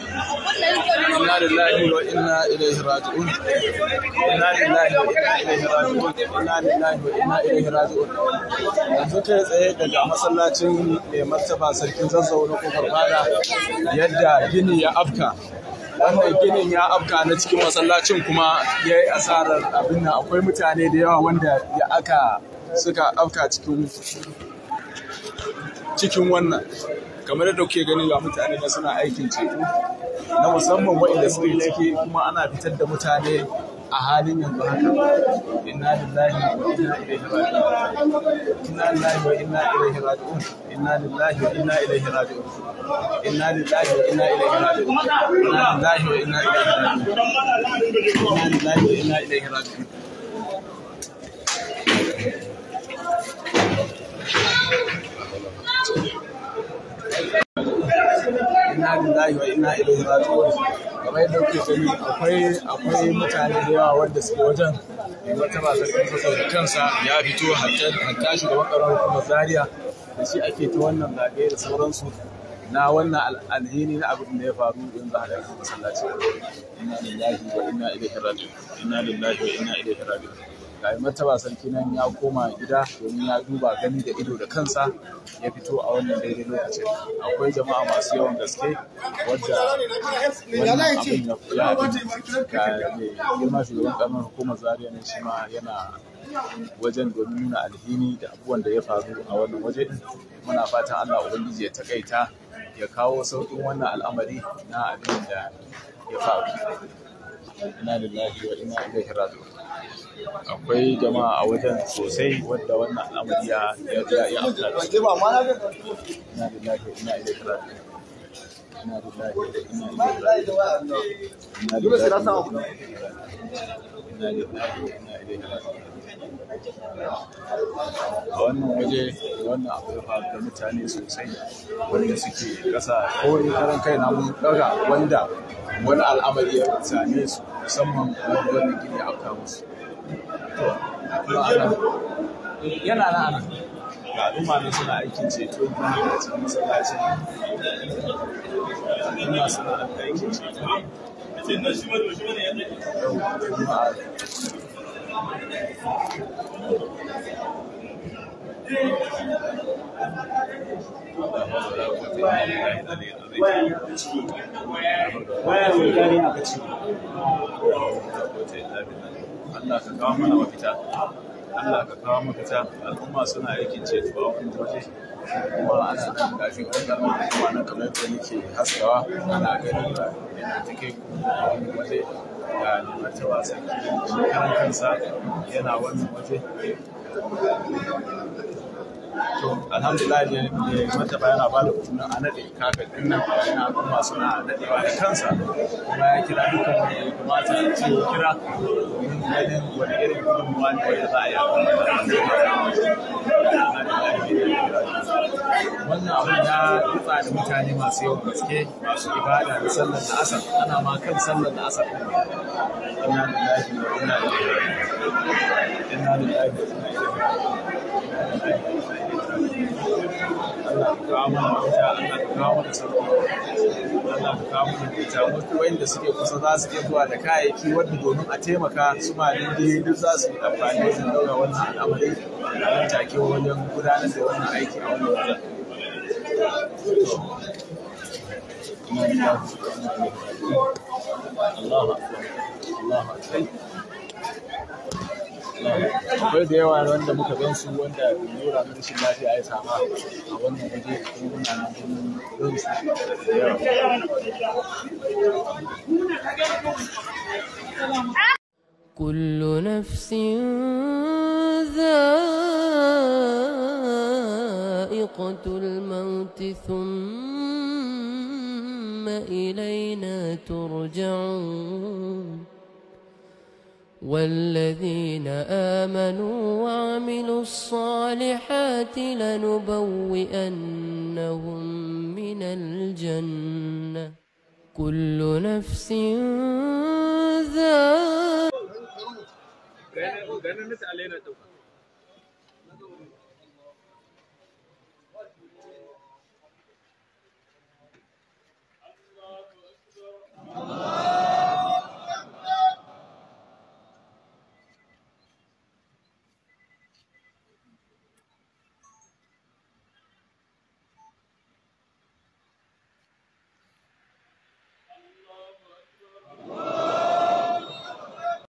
Inna lillahi wa inna ilaihi raji'un. Inna lillahi wa inna ilaihi raji'un. Inna lillahi wa inna ilaihi raji'un. Yanzu kai tsaye daga masallacin mai martaba sarkin Zazzau na Kofar Fada, yadda gini ya afka. Wannan ginin ya afka na cikin masallacin kuma ya yi asarar abin nan. Akwai mutane da yawa wanda ya aka suka afka cikin wannan. Kamar yadda kuke gani, ga mutane na suna aikin ceto na musamman waɗanda suke ciki, kuma ana fitar da mutane a halin yanzu haka. Inna lillahi wa inna ilaihi raji'un. Inna lillahi wa inna ilaihi raji'un. Inna lillahi wa inna ilaihi raji'un. Inna lillahi wa inna ilaihi raji'un. Inna lillahi wa inna ilaihi raji'un. Inna lillahi wa inna ilaihi raji'un. Inna lillahi wa inna ilaihi raji'un. Kamar yadda kuke gani, akwai mutane da yawa wanda suke wajen. Mai martaba sarkin Zazzau da kansa ya fito, hatta shugaban karamar hukumar Zaria da shi ake ta wannan zagaye da sauransu na wannan alhini na abin da ya faru yanzu haka a masallaci. Inna lillahi wa inna ilaihi raji'un. Inna lillahi wa inna ilaihi raji'un. Ga mai martaba sarki nan ya koma gida domin ya duba gani da ido da kansa ya fito a wannan daidai lokacin. Akwai jama'a masu yawan gaske wadda wannan abin ya abin. Ga mai girma shugaban karamar hukumar Zaria ne, shi ma yana wajen domin nuna alhini da abubuwan da ya faru a wannan waje din. Muna fatan Allah Ubangiji ya takaita, ya kawo sauƙin wannan al'amari na abin da ya faru. Inna lillahi wa inna ilaihi raji'un. Akwai jama'a a wajen sosai wadda wannan al'amari ya afka da su. Inna lillahi wa inna ilaihi raji'un. Inna lillahi wa inna ilaihi raji'un. Inna lillahi wa inna ilaihi raji'un. Inna lillahi wa inna ilaihi raji'un. A wannan waje wannan abu ya faru da mutane sosai wanda suke ƙasa, ko ni karan kai na mun ɗaga wanda wani al'amari ya same su, musamman wanda wannan gini ya afka musu. To, kuma yana nan ana ga al'umma ne suna aikin ceto a cikin masallacin. Al'umma suna aikin ceto. Yau Juma'a. Allah ka kawo mana mafita. Allah ka kawo mafita. Al'umma suna aikin ceto a wani waje, kuma ana nan gashi wanda kuma nan kamar yadda nake haskawa ana gani yana ta kai komo a wani waje. Ga martaba sarki shi karan kansa yana wannan waje. To, alhamdulillah ne mai martaba yana ba da umarnin a naɗe kafet ɗin nan, yana al'umma suna naɗewa da kansa, kuma ya kira dukkan wanda ya kamata a ce ya kira domin ganin wani irin gudunmuwa ne wanda za a yi a kan wannan abin. Ya ritsa da mutane masu yawan gaske, masu ibada da sallar la'asar, ana ma kan sallar la'asar ɗin. Inna lillahi wa inna ilaihi raji'un. Inna lillahi wa inna ilaihi raji'un. Allah ka kawo mana mafita. Allah ka kawo mana sauki. Allah ka kawo mana mafita. Wasu wanda suke kusa za su iya zuwa da kayayyaki wanda domin a taimaka su ma daidai, duk za su yi amfani wajen ɗaura wannan al'amari a nan take wajen gudanar da wannan aiki a wannan wajen. Inna lillahi wa inna ilaihi raji'un. Allahu akbar. Allahu akbar. Akwai da yawa wanda muka gan su wanda lura na rashin lafiya ya sama a wannan waje, kuma muna nan mun gan su da yawa. كل نفس ذائقة الموت ثم إلينا ترجعون. والذين آمنوا وعملوا الصالحات لنبوئنهم بينهم من الجنة كل نفس ذائقة.